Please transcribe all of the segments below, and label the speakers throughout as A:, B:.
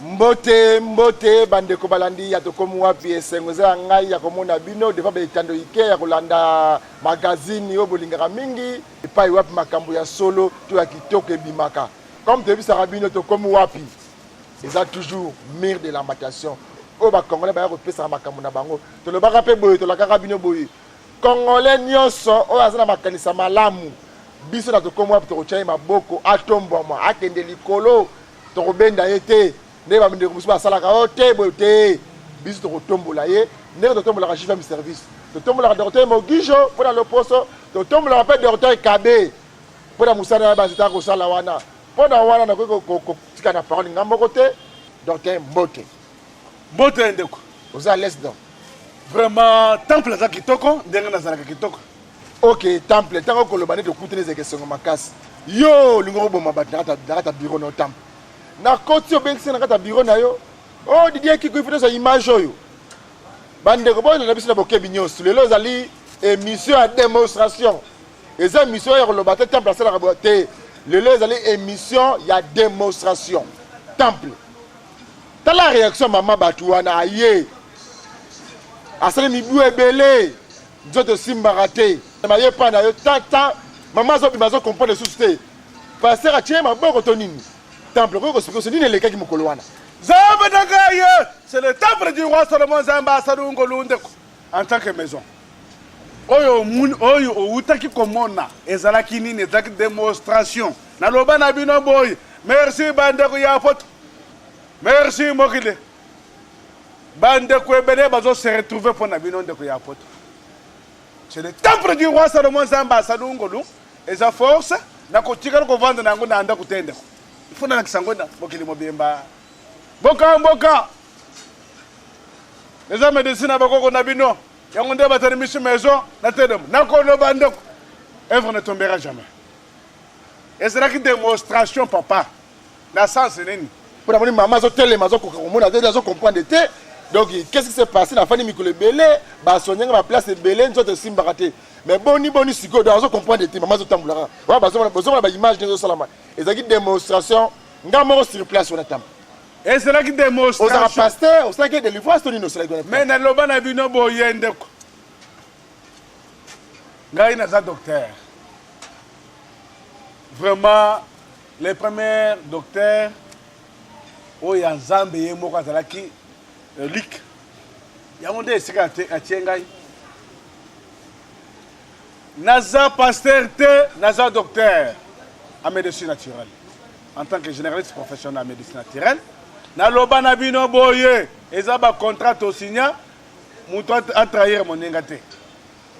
A: Mbote, mbote bandeko balandi ya Tokomi Wapi. Esengo eza ya ngai ya komona bino devant ba etando ike ya kolanda magazine oyo bolingaka mingi, epai wapi makambo ya solo to ya kitoko ebimaka. Comme toyebisaka bino, Tokomi Wapi eza toujours mur de lamentation oyo ba Congolais baya kopesaka makambo na bango. Tolobaka mpe boye, tolakaka bino boye, Congolais nyonso oyo aza na makanisa malamu, biso na Tokomi Wapi tokotya ye maboko, atombwama, akende likolo. Tokobenda ye te ndenge bandeko mosusu basalaka oyo te, boye te. Biso tokotombola ye ndenge totombolaka JFM Service, totombolaka docteur Mogijo mpo na loposo, totombolaka mpe docteur Kabe mpo na mosala ya banzete kosala wana. Mpo na wana nakoki kotika na parole nga moko te. Docteur, mbote.
B: Mbote ndeko.
A: Oza à l'aise donc?
B: Vraiment, temple aza kitoko ndenge nazalaka kitoko.
A: Ok, temple, ntango okoloba neti okutani, ezalaka esengo makasi. Yo olingi okoboma bato na kati ya bureau na yo. Temple, nakoti, obengisi na kati ya bureau na yo. O Didier Kiko, ifo tozwa image oyo. Bandeko, bolanda biso na bokebi nyonso. Lelo ezali émission ya démonstration, eza émission ya koloba te temple asalaka boye te. Lelo ezali émission ya démonstration. Temple, tala réaction mama bato wana. Aye, asali mibu ebele, nzoto esimbaka te. Maye mpa na yo tata, mama azobima, azocomprendre lisusu te. Pasteur atie maboko to nini? Temple, okoki koexpliquer nini elekaki mokolo wana?
B: Nzambe na ngai, c'est le temple du roi Salomon. Nzambe asali ngolu ndeko. En tant que maison oyo oyo owutaki komona ezalaki nini? Ezalaki démonstration. Naloba na bino boye, merci bandeko ya poto, merci mokili. Bandeko ebele bazo se retrouver mpo na bino, ndeko ya poto. C'est le temple du roi Salomon. Nzambe asali ngolu, eza force. Nakotikala kovanda na yango na ndako te ndeko, ifo nalakisa yango na mokili mobimba. Mboka, mboka eza médecine na bakoko na bino, yango nde batelemisi maison na telema. Nakoloba ndeko, œuvre ne tombera jamais. Ezalaki démonstration, papa, na sens nini?
A: Mpo namoni mama azotelema, azokoka komona te, azocomprendre te. Donc qu'est-ce qui s'est passé? Nafandi mikolo ebele, basoignanga baplace ebele, nzoto esimbaka te. Mais boni boni sikoyo? Donc azocomprendre te, mama azotambolaka wana. Bozomona baimage ndenge ezosalama. Ezalaki démonstration, nga moko sur place wana. Temple,
B: ezalaki
A: ozalaka
B: démonstration.
A: Pasteur, osalaki délivrance to nini osalaki wana?
B: Mais naloba na bino boye ndeko, ngai naza docteur, vraiment les premiers docteurs oyo ya Nzambe. Ye moko azalaki lik yango nde esika atie ngai. Naza pasteur te, naza docteur en médecine naturelle, en tant que généraliste professionnel en médecine naturelle. Naloba na bino boye, eza bacontrat tosigna, moto atrahir moninga te.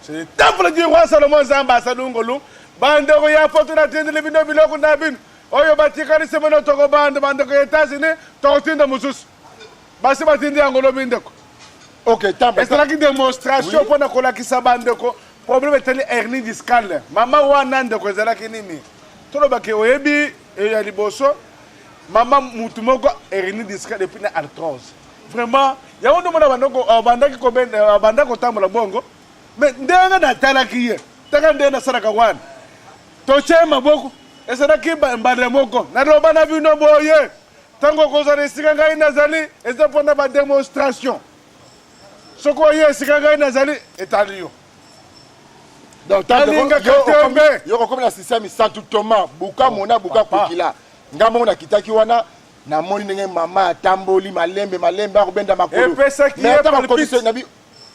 B: C'est le temple du roi Salomon. Nzambe asali ngolu. Bandeko ya poto, natindeli bino biloko na bino oyo batikali semene. Tokobanda, bandeko ya États-Unis, tokotinda mosusu, basi batindi yango lobi ndeko.
A: Ok, temple,
B: ezalaki démonstration mpona kolakisa bandeko problème etali hernie discale. Mama wana ndeko, ezalaki nini? Tolobaki, oyebi ya liboso, mama mutu moko hernie discale et puis na arthrose. Vraiment, yango nde omona bandaki banda kotambola bongo. Mais ndenge natalaki ye, taka ndenge nasalaka wana, totie maboko, ezalaki mbanda moko. Naloba na bino boye, ntango okozala esika ngai nazali, eza mpona badémonstration. Soki oye esika ngai nazali, etali yo.
A: Donc
B: Alingaka tembe.
A: Yo kokomi na système Santu Thomas, buka mona buka.
B: Papa.
A: Kokila nga moko nakitaki wana, namoni ndenge mama atamboli malembe malembe, akobenda makolo.
B: Epesaki
A: Mais
B: ye
A: ntango
B: palpite.
A: akotisi nabi,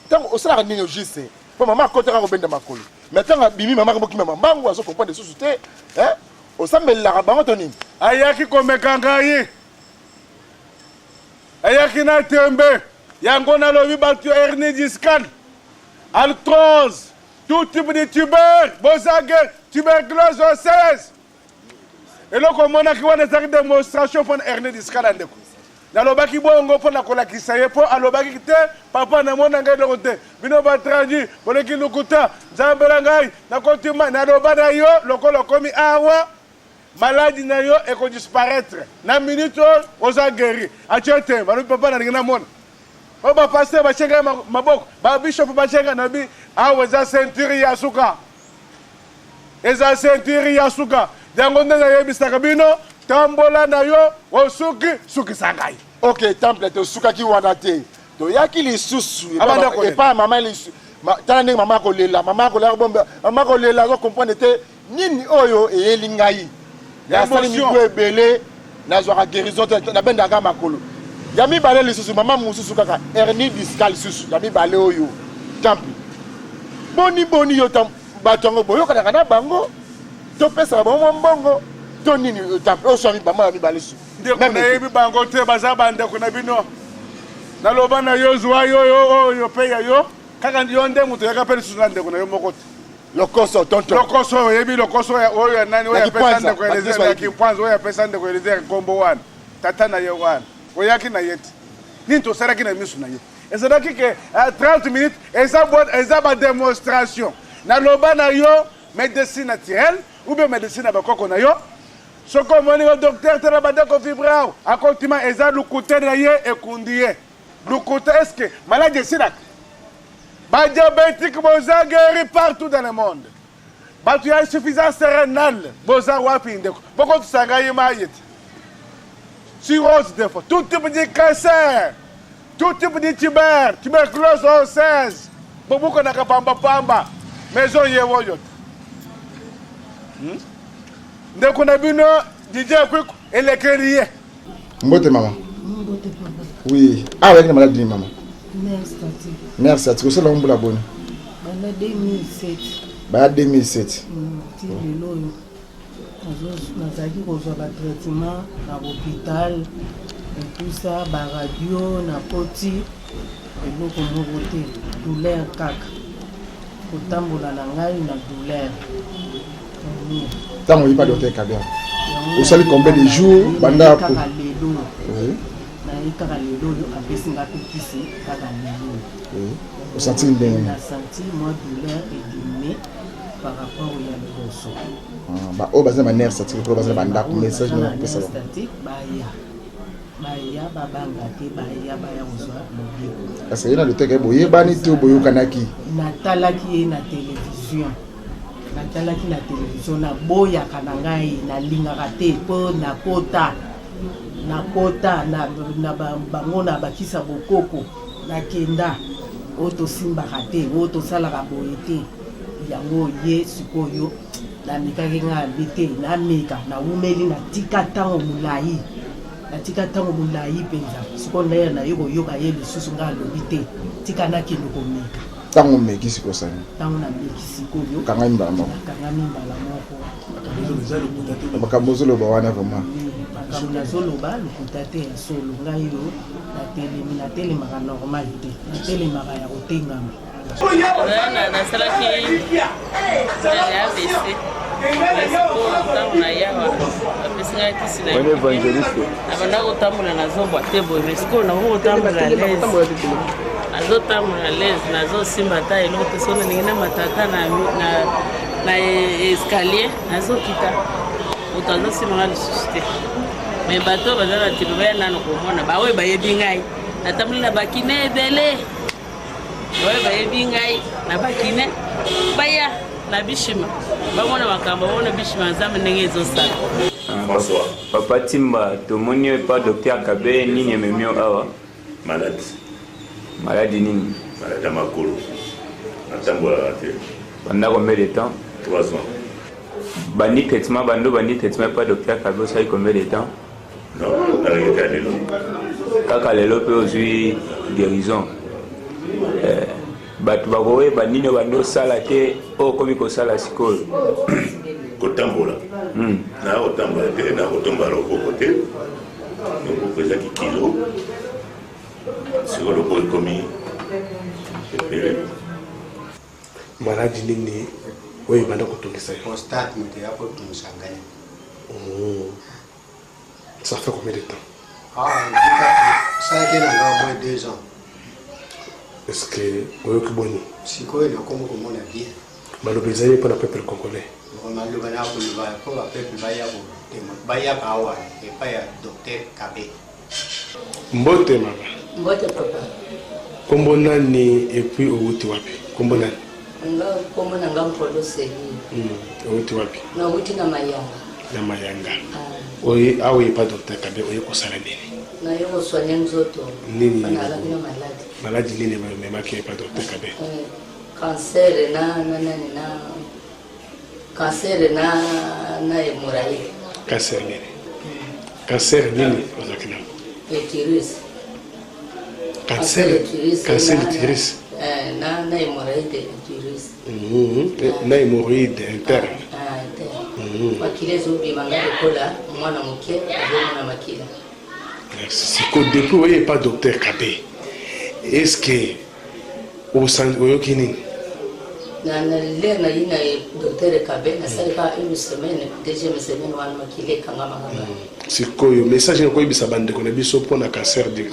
A: ntango osalaka nini au juste? Mpo mama akotaka kobenda makolo, mais ntango abimi, mama akobokima mambangu, azocomprendre lisusu te. Hein? Osambelelaka bango to nini?
B: Ayaki komeka ngai, ayaki na tembe. Yango nalobi, bato ya hernie discale, arthrose, tout type de tuber, bozage tuberculose osseuse, eloko omonaki wana ezalaki démonstration mpona hernie discale ya ndeko. Nalobaki bongo mpo na kolakisa ye, mpo alobaki te: "Papa, namona ngai eloko te, bino batradi boleki lukuta, Nzambe na ngai nakotima." Naloba na yo, lokola okomi awa, maladie na yo ekodisparaître na minute oyo, oza guéri. Atie te, balobi: "Papa, nalingi namona oyo bapasteur batie ngai maboko, babishop batie ngai." Nabi awa eza ceinture ya suka, eza ceinture ya suka. Yango nde nayebisaka bino, tambola na yo, osuki sukisa ngai.
A: Ok, temple tosukaki wana te, toyaki lisusu epai ya mama lisusu. Tala ndenge mama akolela, mama akolela, bombe, mama akolela, azo comprendre te nini oyo eyeli ngai. Nasali mibu ebele, nazwaka guérison te, nabendaka makolo. Ya mibale lisusu, mama mosusu kaka hernie discale lisusu ya mibale oyo. Temple, boni boni yo bato yango boyokanaka na bango, topesaka bango mwa mbongo to nini? Temple oyo swami mama ya mibale lisusu.
B: Ndeko, nayebi bango te, baza bandeko na bino. Naloba na yo, zwa yo yo oyo mpe ya yo kaka yo nde moto oyaka mpe lisusu na ndeko na yo moko te.
A: Lokoso, tonton.
B: Lokoso oyo oyebi, lokoso oyo ya nani? Oyo apesa ndeko Eliezer ya Kimpwanza, oyo apesa ndeko Eliezer nkombo wana, tata na ye wana, oyaki na ye te. Nini tosalaki na miso na ye? Ezalaki ke 30 minutes eza eza badémonstration. Naloba na yo, médecine naturelle ou bien médecine ya bakoko na yo. Soki omoni yo docteur te na banda kovivre awa, akotima eza lukute na ye, ekundi ye lukuta. Est-ce maladie esilaka? Badiabétique boza guéri partout dans le monde. Bato ya insuffisance rénale boza wapi, ndeko? Bokotisa ngai mai te. Cirrhose des fois, tout type de cancer, tout type de tuberculose osseuse, bobukanaka pambapamba, maison ye oyo te. Ndeko na bino DJ Kwiku elekeli ye.
A: Mbote mama.
C: Mbote papa.
A: Oui, awa oyaki na maladi nini, mama?
C: Nerf sciatique.
A: Nerf sciatique. Osala mbula boni?
C: Banda 2007.
A: Baya 2007.
C: Ti lelo oyo nazalaki kozwa batraitement na hôpital, epusa baradio, nakoti eloko moko te, douleur kaka, kotambola na ngai na douleur.
A: Ntango oyipa docteur Kabia, osali combien de jours banda?
C: Kaka lelo. Naye kaka lelo oyo, apesi nga mpe kisi kaka lelo
A: oyo. Osanti ndenge?
C: Nasanti mwa douleur ediminué par rapport ya liboso.
A: Baoyo baza na banerf sciatique mpo baza na bandako, message nini okopesa bango?
C: Sciatique, baya, baya, babanga te, baya, baya kozwa lobiko.
A: Parce que ye na docteur boyebani to boyokanaki?
C: Natalaki ye na télévision, natalaki na télévision. Naboyaka na ngai, nalingaka te mpo nakota nakota na bango na bakisa bokoko, nakenda oyo tosimbaka te, oyo tosalaka boye te. Yango ye sikoyo namekaki ngai abi te, nameka. Nawumeli, natika ntango molai, natika ntango molai mpenza. Sikoyo ndenge naye koyoka ye lisusu, ngai alobi te, tika nakende komeka.
A: Ntango omeki sikoyo, osali?
C: Ntango nameki sikoyo,
A: Okangami mbala moko?
C: Nakangami mbala moko.
A: Makambo ozoloba wana vraiment?
C: Makambo nazoloba lokuta te, ya solo. Ngai oyo natelemi, natelemaka normal te, natelemaka ya kotengama.
D: Nasalaki AVC. Ntango na yawa, bapesi ngai kisi na nabanda kotambola, nazobwa te boye, mais sikoyo nakoki kotambola l'aise, nazotambola l'aise, nazosimba ata eloko te. Soki nalingi namata ata na escalier, nazokita, moto azosimbanga lisusu te. Mais bato oyo baza na tilo, baya nano komona. Baoyo bayebi ngai, natamboli na bakine ebele, oyo bayebi ngai na bakine, baya na bishima, bamona makambo, bamona bishima Nzambe ndenge ezosala.
E: François.
F: Papa Timba, tomoni yo epa docteur Kabe. Nini ememi yo awa?
E: Maladi.
F: Maladi nini?
E: Maladi ya makolo, natambolaka te.
F: Banda combien de temps?
E: 3 ans.
F: Bandi traitement, bando bandi traitement epa docteur Kabe, osali combien de temps?
E: Non, nalaki kaka lelo.
F: Kaka lelo mpe ozwi guérison. Bato bakoyeba nini oyo bandi osala te, oyo okomi kosala sikoyo?
E: Kotambola, naa kotambola te, naa kotombola loboko te. Loboko ezaki kilo, sikoyo loboko ekomi ebele.
G: Maladi nini oyo ebanda kotungisa yo?
H: Prostate moto ya kotungisa ngai.
G: Oh. Ça fait combien de temps?
H: Ah, osalaki na nga au moins 2 ans.
G: Est ce que oyoki boni?
H: Sikoyo nakomi komona bien.
G: Maloba ezali mpona peuple congolais?
H: Maloba na koloba mpo bapeuple baya bayaka awa epai ya docteur Kabe.
G: Mbote mama.
I: Mbote papa.
G: Nkombo nani et puis owuti wapi? Nkombo nani?
I: Nga, nkombo na nga Mpolo Selile.
G: Owuti wapi?
I: Nawuti na Mayanga.
G: Na Mayanga. Oye awa epa docteur Kabe oye kosala nini?
I: Naye kosoigne nzoto.
G: Nini?
I: Nazalaki na maladi.
G: Maladi nini ememaki epa docteur Kabe?
I: Eh, cancer na na nani na cancer na na hémorroïde.
G: Cancer nini? Cancer nini ozalaki nango?
I: Uterus.
G: Cancer cancer uterus.
I: Eh, na na hémorroïde uterus.
G: Na hémorroïde interne.
I: Ah, interne. Makila ezobima nga lokola mwana moke azomona makila.
G: Merci. Siko depuis oye pa docteur Kabe, est-ce que oyoki nini?
I: Na na lere na ye na docteur Kabe nasali kaka une semaine, deuxième semaine wana makila ekangamaka nga.
G: Sikoyo message nini okoyebisa bandeko na biso mpo na cancer du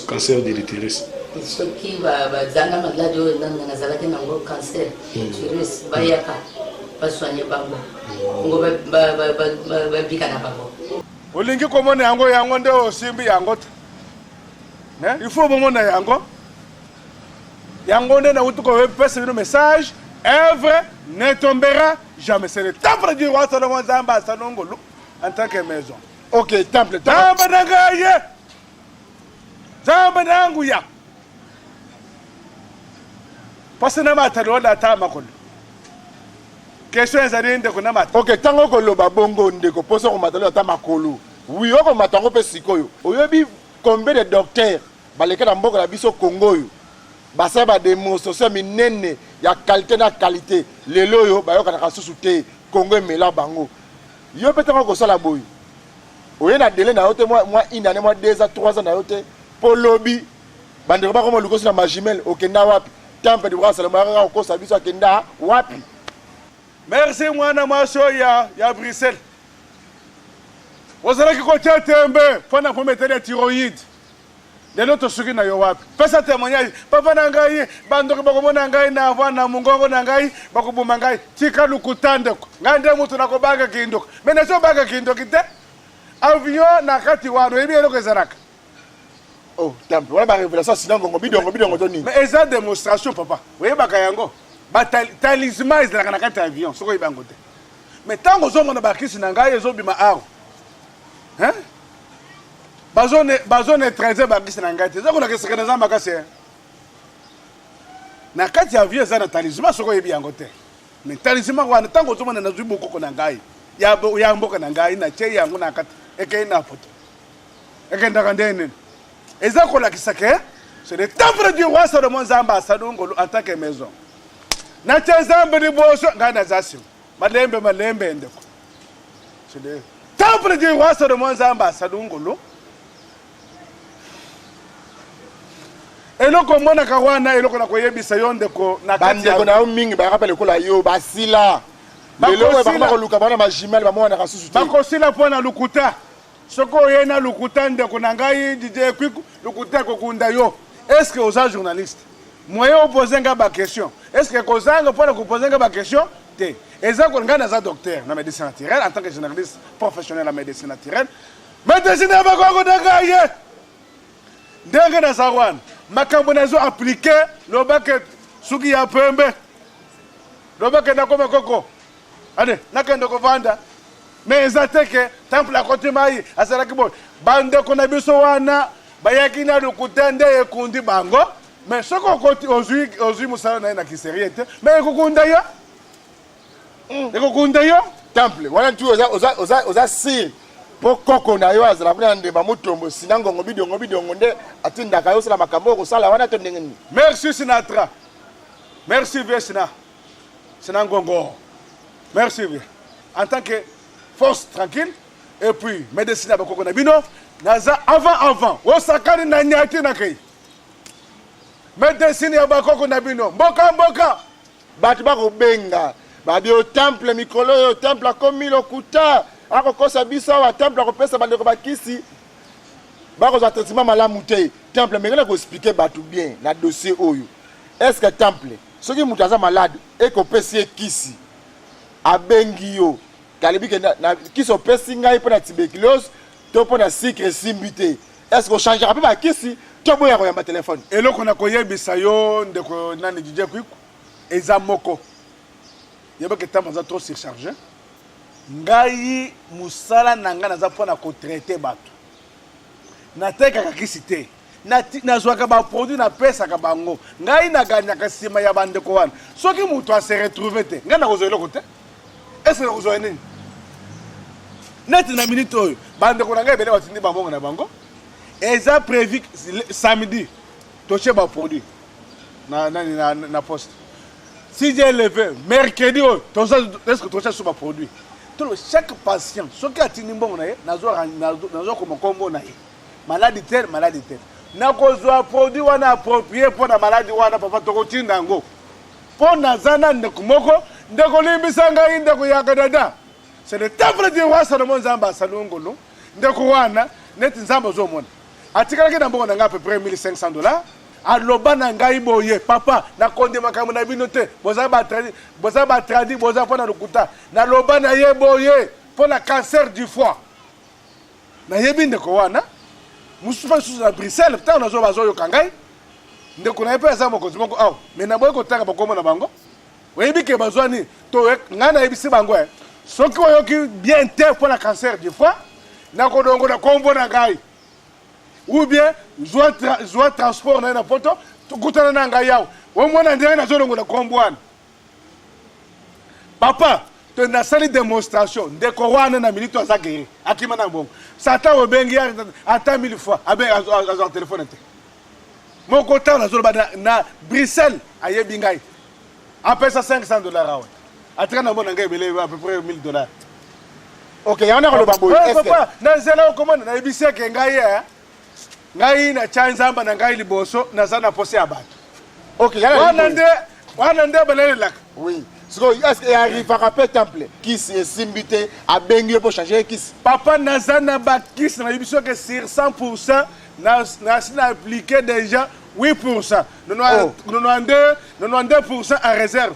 G: cancer de l'utérus?
I: Soki bazanga maladi oyo nanga nazalaki nango cancer utérus, bayaka basoigne bango ngo babika na bango.
B: Olingi komona yango, yango nde osimbi yango te. Il faut bomona yango. Yango nde nauti kopesa bino message, œuvre ne tombera jamais. C'est le temple du roi Salomon Nzambe asalongolu en tant que maison.
A: Ok, temple.
B: Nzambe na ngai ye. Nzambe na nguya. Pasi na matali ola ata makolo. Question ezali ndeko na mata.
A: Ok, ntango okoloba bongo ndeko, mposa okomata lola ata makolo. Oui, okomata yango mpe sikoyo. Oyebi combien de docteurs baleka na mboka na biso Congo oyo basala ba demonstration ya minene ya qualité na qualité, lelo oyo bayokanaka susu te, Congo emela bango. Yo mpe ntango okosala boye, oye na délai na yo te, mwa une année, mwa 2 ans, 3 ans na yo te, mpo lobi bandeko bakoma lukosi na majimel, okenda wapi? Temple du roi Salomon akaka kokosa biso, akenda wapi?
B: Merci mwana mwasi oyo ya, ya Bruxelles. Ozalaki kotia tembe mpo na pometeli ya thyroïde. Lelo tosuki na yo wapi? Pesa témoignage. Papa na ngai, bandoki bakomona ngai na voix na mongongo na ngai, bakoboma ngai. Tika lokuta ndeko. Ngai nde moto nakobanga kindoki. Mais nazobanga kindoki te. Avion na kati wana, oyebi eloko ezalaka.
A: Oh, temple. Wana ba révélation sina ngongo bidongo bidongo to nini?
B: Mais eza démonstration papa. Oyebaka yango. Ba talisman ezalaka na kati ya avion, soki oyebi yango te. Mais ntango ozomona bakisi na ngai ezobima awa. Hein? Bazo ne bazo neutraliser bakisi na ngai te. Eza kolakisa ke naza makasi. Na kati ya avion eza na talisman soki oyebi yango te. Mais talisman wana ntango ozomona nazwi bokoko na ngai ya ya mboka na ngai na tie yango na kati ekei na poto. Ekendaka ndenge nini? Eza kolakisa ke c'est le temple du roi Salomon Nzambe asali ngolu en tant que maison. Natia Nzambe liboso ngai naza nsima. Malembe malembe ndeko. C'est le temple du roi Salomon Nzambe asali ngolu. Eloko omonaka wana, eloko na koyebisa yo ndeko, na kati ya
A: bandeko na yo mingi bayaka mpe lokola yo basila. Lelo oyo bakoma koluka bana majimele bamonanaka susu te.
B: Bakosila mpo na lokuta. Soki oye na lokuta ndeko na ngai Didier Kwiku, lokuta ekokunda yo. Est ce que oza journaliste? Moyen opose nga ba question. Est ce que kozanga mpo na kopose nga ba question te? Eza ko ngai naza docteur na médecine naturelle en tant que généraliste professionnel en médecine naturelle. Médecine ya bakoko na ngai ye. Ndenge naza wana, makambo nazo appliquer lobake suki ya pembe. Lobake nakoma koko. Allez, nakende kovanda. Mais eza te ke temple akoti mai azalaki boye. Bandeko na biso wana bayaki na lokuta nde ekundi bango. Mais soki okoti ozwi ozwi mosala na ye na kiserie te, mais ekokunda yo. Ekokunda yo.
A: Temple wana tu oza oza oza oza sire po koko na yo azala kuna na ndemba mutombo sina ngongo bidongo bidongo nde atindaka yo osala makambo oyo kosala wana to ndenge nini?
B: Merci Sinatra. Merci vieux Sina. Sina ngongo. Merci vieux. En tant que force tranquille et puis médecine ya bakoko na bino naza avant avant osakani na nyati na kei médecine ya bakoko na bino mboka mboka.
A: Bato bakobenga babi o temple mikolo oyo temple akomi lokuta, akokosa biso awa, temple akopesa bandeko bakisi bakozwa traitement malamu te. Temple mekana na koexplike bato bien na dossier oyo. Est-ce que temple soki moto aza malade ekopesi ye kisi, abengi yo kalebi ke na kisi opesi ngai mpo na tuberculose to mpo na sucre esimbi te, est-ce que ochangeaka mpe bakisi to boya koyamba telefone?
B: Eloko na koyebisa yo ndeko nani Didier Kwiku eza moko, yebaka ntango aza trop surcharge. Ngai mosala na ngai naza mpo na kotraite bato. Natekaka kisi te. Nazwaka baproduit napesaka bango. Ngai naganyaka nsima ya bandeko wana. Soki moto ase retrouve te, ngai nakozwa eloko te. Ese nakozwa nini? Neti na minute oyo bandeko na ngai ebele batindi bambongo na bango. Eza prévu samedi totie baproduit na, na, na, na poste. Si Dieu le veut, mercredi oyo toza est-ce que toza sur ba produit. Tolo chaque patient soki atindi mbongo na ye nazo nazo koma kombo na ye. Maladie tel, maladie tel. Nakozwa produit wana approprié mpo na maladie wana papa tokotinda yango. Mpo naza na ndeko moko, ndeko limbisa ngai ndeko yaka dada. C'est le temple du roi Salomon Nzambe asali ngolu. Ndeko wana neti Nzambe ozomona. Atikalaki na mbongo na ngai à peu près 1500 dollars. Aloba na ngai boye, papa, nakondi makambo na bino te, boza ba tradi, boza ba tradi, boza mpo na lokuta. Naloba na ye boye mpo na cancer du foie. Nayebi ndeko wana, mosusu mpe lisusu na Bruxelles, ntango nazo bazoyoka ngai, ndeko na ye mpe aza mokonzi moko awa, me naboyi kotanga bakombo na bango. Oyebi ke bazwa nini? To ngai nayebisi bango eh, soki oyoki bien te mpo na cancer du foie, nakolongola kombo na ngai. Ou bien zwa tra, zwa transport na ye na poto, tokutana na ngai awa. Omona ndenge nazolongola kombo wana. Papa, to nasali demonstration, ndeko wana na minute aza guéri, akima na mbongo. Satan obengi ata mille fois, abe azwa telefone te. Moko ntango nazoloba na, na Bruxelles ayebi ngai. Apesa 500 dollars awa. Atika na mbongo na ngai ebele à peu près 1000 dollars.
A: Ok, yango nakoloba boye.
B: Eh, papa, na nzela okomona nayebisi eke ngai eh, ngai natya nzamba na ngai liboso naza na posa ya bato.
A: Ok, yango
B: wana nde wana nde balelelaka.
A: Oui. Sikoyo est-ce que arrivaka mpe temple kisi esimbi te abengi yo mpo changer kisi?
B: Papa naza na bakisi nayebi soki sur 100% nasi na appliqué déjà 8%. 92 92% en réserve.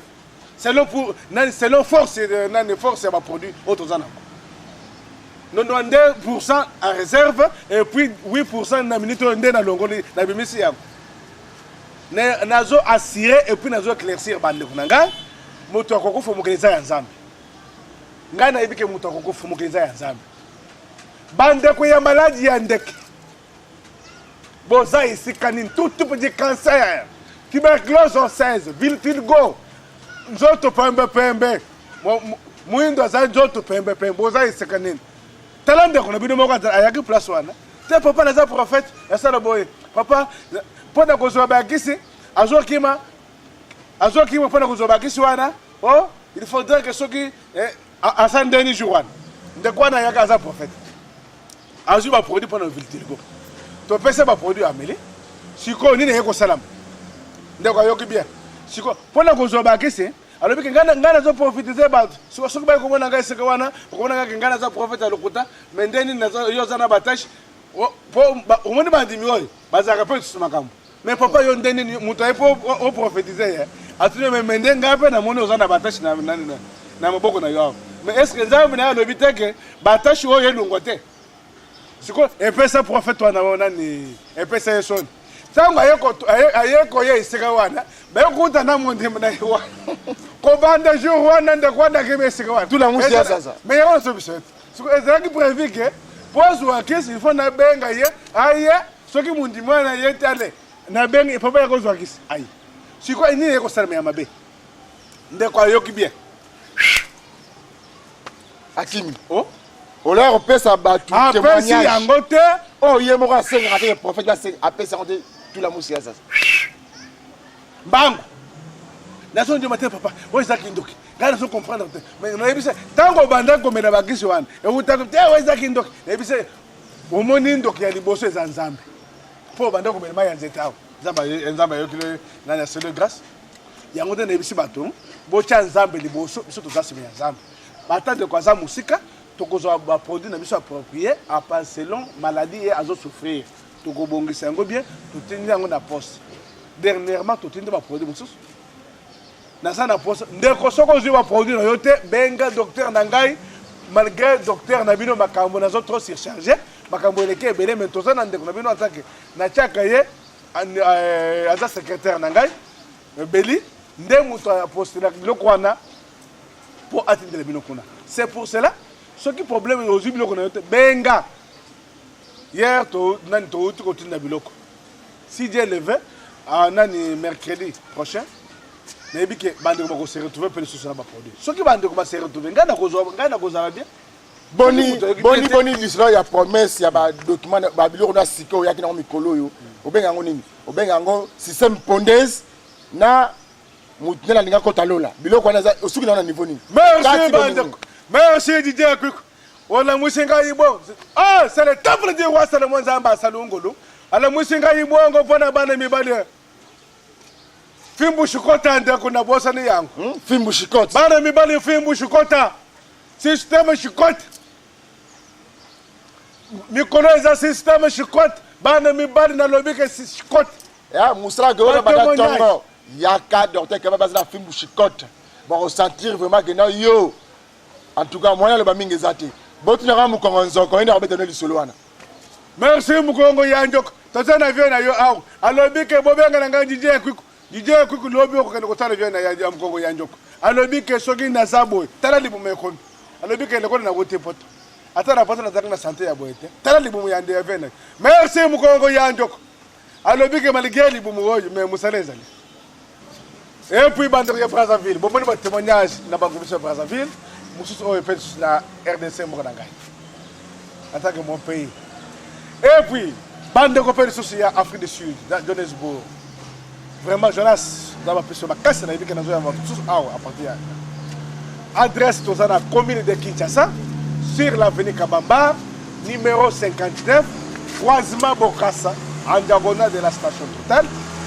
B: Selon pour nani selon force euh, nani force ya ba produit oyo toza nango. 92% en réserve et puis 8% na minute oyo nde nalongoli nabimisi yango. Nazo assurer et puis nazo éclaircir bandeko na ngai moto akokufa mokili eza ya Nzambe. Ngai nayebi ke moto akokufa mokili eza ya Nzambe. Bandeko ya maladi ya ndeke boza esika nini? Tout type de cancer, tuberculose osseuse, vitiligo, nzoto pembe pembe, muindo aza nzoto pembe pembe, boza esika nini? Tala ndeko na bino moko ayaki place wana te, papa naza prophète, nasala boye papa mpo na kozwa bakisi, azokima azokima mpo na kozwa bakisi wana. Oh, il faudrait que soki eh, aza ndeni jour wana ndeko wana ayaka aza prophète azwi baproduit mpo na vitiligo topesa baproduit ameli sikoyo nini eye kosalama ndeko ayoki bien sikoyo mpo na kozwa bakisi alobi ke ngai nazo profitize bato soki baye komona ngai esika wana okomona ngai ke ngai naza prophète ya lokuta me nde nini yo oza na batache po omoni bandimi oyo bazalaka mpe lisusu makambo mais papa yo nde nini moto aye mpo oprofetize ye atuni me me nde ngai mpe namoni oza na batache na, na, na, na maboko na yo awa mais est ce que nzambe na ye alobi te ke batache oyo elongwa te sikoyo epesa prophète wana nani epesa ye soni ntango aye koya esika wana baye kokuta na mondimi na ye wana kobanda jour wana ndeko wana akimi esika wana mais yango nazo biso ete sikoyo ezalaki prévu ke mpo azwa kisi il faut nabenga ye aye soki mondimi wana ye te ale nabengi papa ya kozwa kisi aye sikoyo nini ekosalema ya mabe ndeko ayoki bien
A: akimi oh? olaya kopesa bato
B: apesi yango te
A: oyo oh, ye moko asengaka te prophète apesi yango te tula musi ya sasa
B: mbangu nazondima te papa oyo eza kindoki ngai nazo comprendre te mais nayebisa ntango obandaki komela bakisi wana ewutaki te oyo eza kindoki nayebisa omoni ndoki ya liboso eza nzambe mpo obandaki komela mai ya nzete awa nzambe ayokili nani asele grâce yango nde nayebisi bato botya nzambe liboso biso toza nsima ya nzambe ata ndeko aza mosika tokozwa baproduit na biso approprié apa selon maladie ye azosouffrir tokobongisa yango bien totindi yango na poste dernièrement totindi baproduit mosusu naza na posa ndeko soki ozwi baproduit na yo te benga docteur na ngai malgré docteur na bino makambo nazo trop surcharge makambo eleki ebele mais toza na ndeko na bino atake natiaka ye euh, aza secrétaire na ngai beli nde moto apostelaka biloko wana mpo atindela bino kuna. C'est pour cela soki problème ozwi biloko na yo te, benga. Hier to nani towuti kotinda biloko. Si Dieu le veut, ah, nani mercredi prochain nayebi ke bandeko bako se retrouver mpe lisusu na baproduit. Soki bandeko ba se retrouver, ngai nakozwa, ngai nakozala bien.
A: Boni boni boni lisolo ya promesse ya ba document ba biloko na sika oyaki nango mikolo oyo obenga yango nini? Obenga yango système pondeuse na moto nde nalinga kota lola biloko wana eza osuki nango na niveau nini?
B: Merci bandeko, merci Didier Kwiko, olamwisi ngai bo. Ah, c'est le temple du roi Salomon. Nzambe asali ngolu, alamwisi ngai bongo mpo na bana mibali. Fimbu shikota, ndeko, nabosani yango.
A: Fimbu shikota,
B: bana mibali, fimbu shikota, système shikota. Mikolo eza système shikota, bana mibali, nalobi ke shikota.
A: Ya mosala ke oyo banda ntongo yaka docteur Keba, baza na fimbu shikote, bakosentir vraiment ke na yo. En tout cas mwana aloba mingi eza te, botunaka mokongo nzoko ye nde akobeta no lisolo wana.
B: Merci mokongo ya njoko, toza na vie na yo awa. Alobi ke bobenga na ngai Didier Kwiko, Didier Kwiko. Lobi okokende kosala vie na ya mokongo ya njoko. Alobi ke soki naza boye, tala libumu ekomi. Alobi ke lokola nakuti poto, ata na poto nazalaki na sante ya boye te. Tala libumu ya nde ya vie na. Merci mokongo ya njoko. Alobi ke malgré libumu oyo, mais mosala ezali. Et puis bandeko ya Brazzaville, bomoni ba témoignage na bango biso ya Brazzaville, mosusu oyo mpe lisusu na RDC, mboka na ngai, en tant que mon pays. Et puis bandeko mpe lisusu ya Afrique du Sud, na Johannesburg. Vraiment Jonas, nzambe apesi yo makasi. Nayebi ke nazoyamba mosusu awa à partir ya adresse. Toza na commune de Kinshasa, sur l'avenue Kabamba numéro 59, croisement Bokassa, en diagonale de la station Total.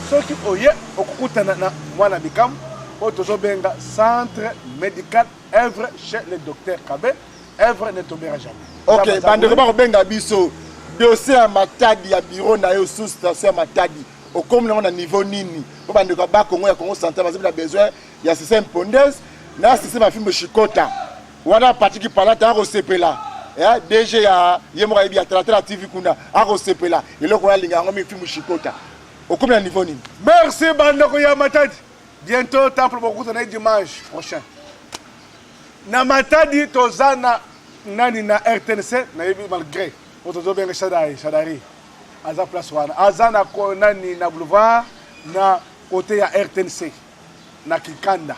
B: Soki oye, okokutana na mwana bikambo oyo tozobenga centre médical œuvre chez le docteur Kabe. Œuvre ne tombera jamais.
A: Ok, bandeko bakobenga biso. Dossier ya Matadi, ya bureau na yo sous station ya Matadi, okomi nango na niveau nini? Po bandeko ya Bakongo, ya Congo central, bazali na besoin ya système pondeuse na système ya fimbo shikota wana. Patrik Palata akosepela, DG ya ye moko ayebi ya Talatala TV kuna, akosepela eloko wana, alinga yango mingi. Fimbo shikota, okomi na niveau nini?
B: Merci bandeko ya Matadi. Bientôt temple bokutana ye dimanche prochain na Matadi. Toza na nani na RTNC, nayebi malgré oyo tozobenga Shadari. Shadari aza place wana, aza na nani na boulevard na côté ya RTNC na Kikanda.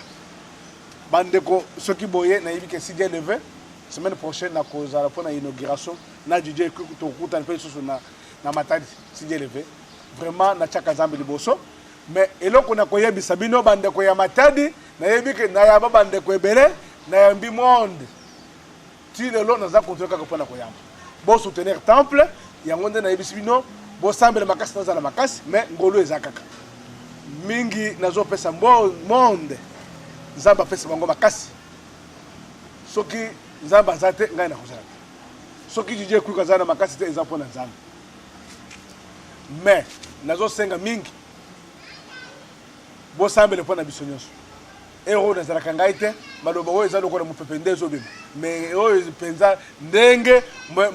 B: Bandeko, soki boye, nayebi ke si Dieu le veut, semaine prochaine nakozala mpona inauguration na DJ. Tokutana mpe lisusu na Matadi si Dieu le veut. Vraiment natiaka Nzambe liboso. Mais eloko nakoyebisa bino bandeko ya Matadi, nayebi ke nayamba bandeko ebele, nayambi monde ti lelo, naza continue kaka mpona koyamba. Bosoutenir temple yango nde nayebisi bino, bosambela makasi, nazala makasi. Mais ngolu eza kaka mingi, nazopesa monde. Nzambe apesa bango makasi. Soki Nzambe aza te, ngai nakozala te. Soki DJ Kwiko aza na makasi te, eza mpona Nzambe. Mais nazosenga mingi bosambele mpo na biso nyonso. Ere oyo nazalaka ngai te, maloba oyo eza lokola mopepe nde ezobima. Mais oyo mpenza ndenge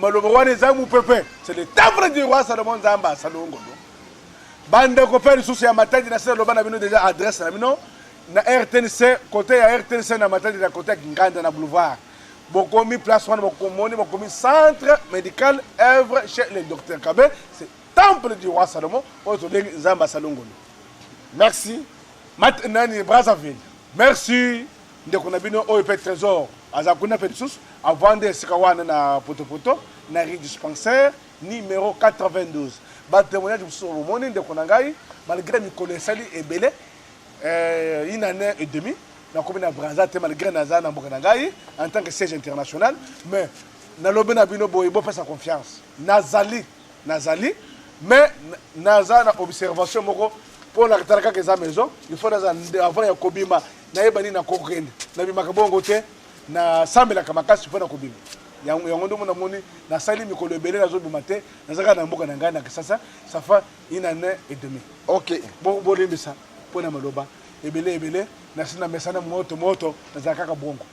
B: maloba wana eza mopepe, c'est le temple du roi Salomon. Nzambe asalongolo. Bandeko mpe lisusu ya Matadi, na se naloba na bino déjà adresse na bino na RTNC, côté ya RTNC na Matadi, na côté ya Kinganda na boulevard. Bokomi place wana, bokomoni bokomi centre médical œuvre chez le docteur Kabe. C'est temple du roi Salomon oyo tobengi Nzambe asalongolo.
A: Merci.
B: Mat nani Brazzaville, merci. Ndeko na bino oyo mpe Trésor aza kuna mpe lisusu, avande esika wana na Potopoto na rue Dispensaire numéro 92. Batémoignage mosusu bomoni, ndeko na ngai, malgré mikolo esali ebele, une année et demi nakomi na Braza te, malgré naza na mboka na ngai en tant que siège international. Mais nalobi na bino boye, bopesa confiance, nazali, nazali. Mais naza na observation moko mpo na tala kaka eza maison. Il faut naza avant ya kobima, nayeba nini nakokende. Nabimaka bongo te, nasambelaka makasi mpo na kobima. Yango nde namoni nasali mikolo ebele nazobima te, naza kaka na mboka na ngai na Kisasa. Ça fait une année et demie.
A: Ok.
B: Bolimbisa mpo na maloba ebele ebele. Nasi na mesana moto moto, nazala kaka bongo.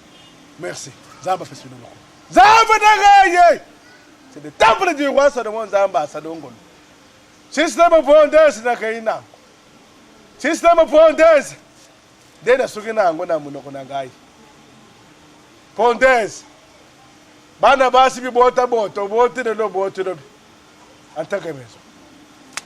B: Merci, Nzambe apesi bino loko. Nzambe na ngai ye, c'est le temple du roi Salomon. Nzambe asalongolo système pondeuse, nakei nango système pondeuse nde nasuki na yango na monoko na ngai. Pondaise. Bana basi bibota boto, oboti lelo oboti lobi. En tant que maison.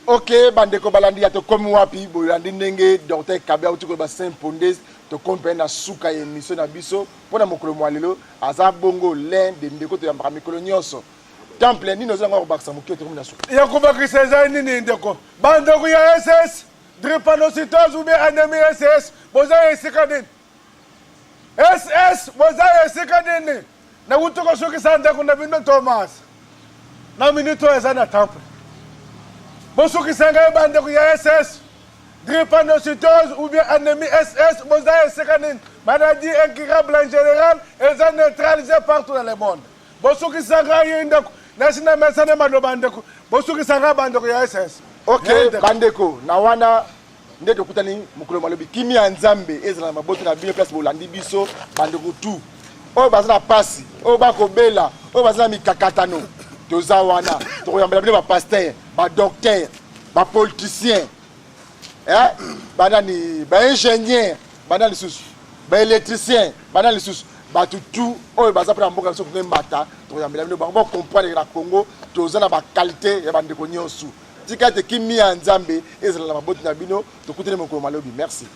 A: Ok, bandeko balandi ya tokomi wapi, bolandi ndenge Docteur Kabe auti koloba Saint Pondaise, tokomi mpe na suka ya émission na biso mpo na mokolo mwa lelo. Aza bongo l'un de ndeko toyambaka mikolo nyonso. Temple nini oza yango kobakisa moke, tokomi na suka.
B: Ya kobakisa eza nini ndeko? Bandeko ya SS, drépanocytose ou bien anémie SS, boza esika nini? SS boza esika nini? Nawuti kosukisa ndeko na bino Thomas na minute oyo eza na temple. Bosukisa ngai bandeko ya SS, drépanocytose ou bien anémie SS, boza esika nini? Maladie incurable en général eza neutralisée partout dans le monde. Bosukisa ngai ndeko, nasi na mesana maloba ndeko, bosukisa ngai bandeko ya SS.
A: Ok, bandeko na wana nde tokutani mokolo malobi. Kimia ya Nzambe ezala na maboto na bino place bolandi biso. Bandeko tu oyo baza na pasi, oyo bakobela, oyo baza na mikakatano, toza wana tokoyambela bino bapasteur, badocteur, bapoliticien, eh? Banani, baingénieur, bana lisusu baélectricien, bana lisusu bato tu oyo baza mpona mboka biso konge mbata, tokoyambela bino bango bacomprendre na Congo toza na baqualité ya bandeko nyonso. Tika ete kimia ya Nzambe ezala na maboti na bino. Tokutani mokolo malobi. Merci.